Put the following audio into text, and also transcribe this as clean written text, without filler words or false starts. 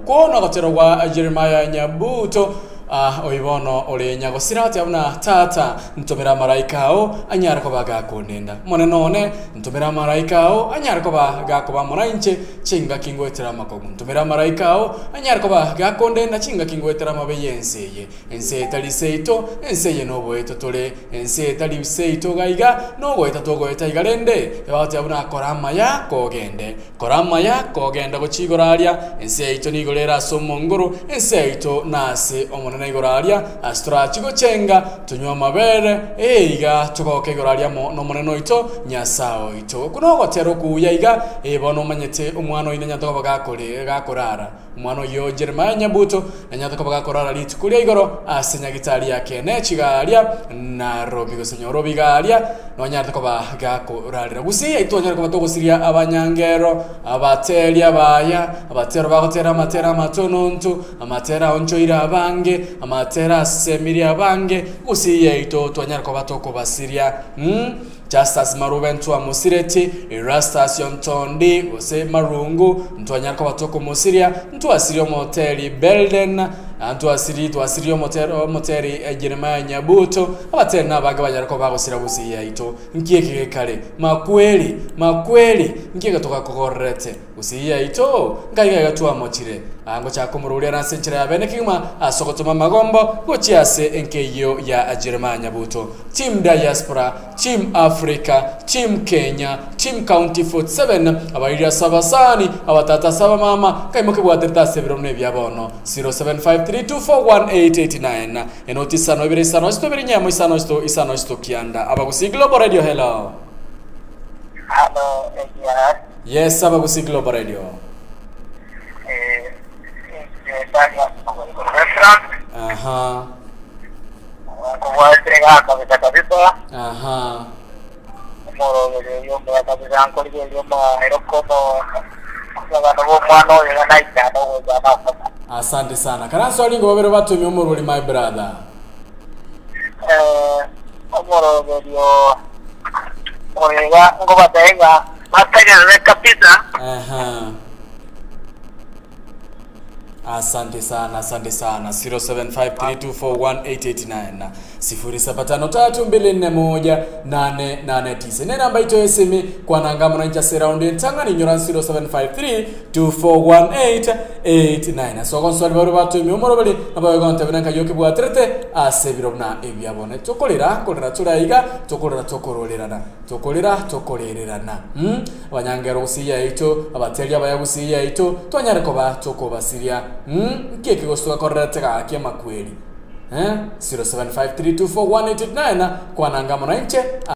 Okwo nogotera gwa Jeremiah Nyabuto, ah, oyo bono ore nyagosira oteba buna, Tata, ntomere amaraika ao anyare koba gakondenda. Omonene one, ntomere amaraika ao anyare koba gakoba amo nainche chingaki ngoetera amakogu. Ntomere amaraika ao anyare koba gakondenda chingaki ngoetera amabe y'ense eye. Ense etari seito, ense eye noboeto tore, ense etari seito iga iga, nogoeta togoeta iga rende, ebagoteba buna kora amaya kogende, kora amaya kogenda gochia igoro aria, ense yaito nigo ere ase omonguru, ense yaito nase Omonene igoro aria, ase torachie gochenga, tonywe amabere, ee iga togoke igoro aria amo n'Omonene oito, Nyasae oito. Okwo nogotera okuya iga, ee bono omanyete omwana oino onye tokoba gakore gakorara. Omwana oyio Jeremia Nyabuto nanyarete koba gakorara rituko ria igoro ase nyagitari ya Kenechi iga aria Nairobi gose Nyorobi iga aria nonyarete koba gakorarera. Gusii yaito twanyare koba togosiria abanyangero, abateri abaya, abatero bagotera amatera amatononto, amatera aonchoire abange, amatera asemirie abange, Gusii yaito twanyare koba tokobasiria mm. Justus Marube ntwamosireti, Erastus Ontondi gose Marungu ntwanyara koba tokomosiria, ntwasirie omoteri Belden, ntwasirie twasirie omoteri omoteri Jeremiah Nyabuto, abateri nabange banyare koba bagosira gusii yaito. Nki eke gekare? Makweri! Makweri! Nki eke togakogorerete? Gusii yaito, nkai iga iga twamochire. Aa ngochaka komororia ase enchera ya bene kegima ase ogotoma amagombo gochia ase enka eyio ya Jeremiah Nyabuto. Team Diaspora, Team Africa, Team Kenya, Team County 47, abairi ase abasani, abatata ase abamama, nkai mokebwaterete ase ebiro buna ebia bono. 0753241889 Enoti isano ibere isano isito ibere inyemo isano isito isano isito kianda. Abagusii Global Radio hello. Hello, AGR. Yes, Abagusii Global Radio. Eh, eh, Daniel Restaurant. Aha. Nkobwatire ga kabisa kabisa. Aha. Omoroberi oyo omuya kabisa nkorigereria omoero kono abana b'omwana oyo ganaitana ogocha nakoma. Asante sana. Karanso aringo babere batumia omorori my brother. Eh, omoroberi o oyo iga ngobatebia ng'a bategerere kabisa. Aha. Asante sana, asante sana. 0753241889 0753241889 ne namba ito esimi kwananga muna ncha seraundi entang'ani inyora 0753241889 ase ogonswari baru batumia omoroberi nabawe gontebera nka yokebwaterete ase ebiro buna ebiabone tokorera korera toraiga tokorera tokororerana Tokorera tokorererana, mm, abanyangero gusii yaito, abateri abaya gusii yaito, twanyare koba tokobasiria, mm, nki eke gose togakorerete gaki amakweri? Eh, 0753241889 kwananga amo nainche.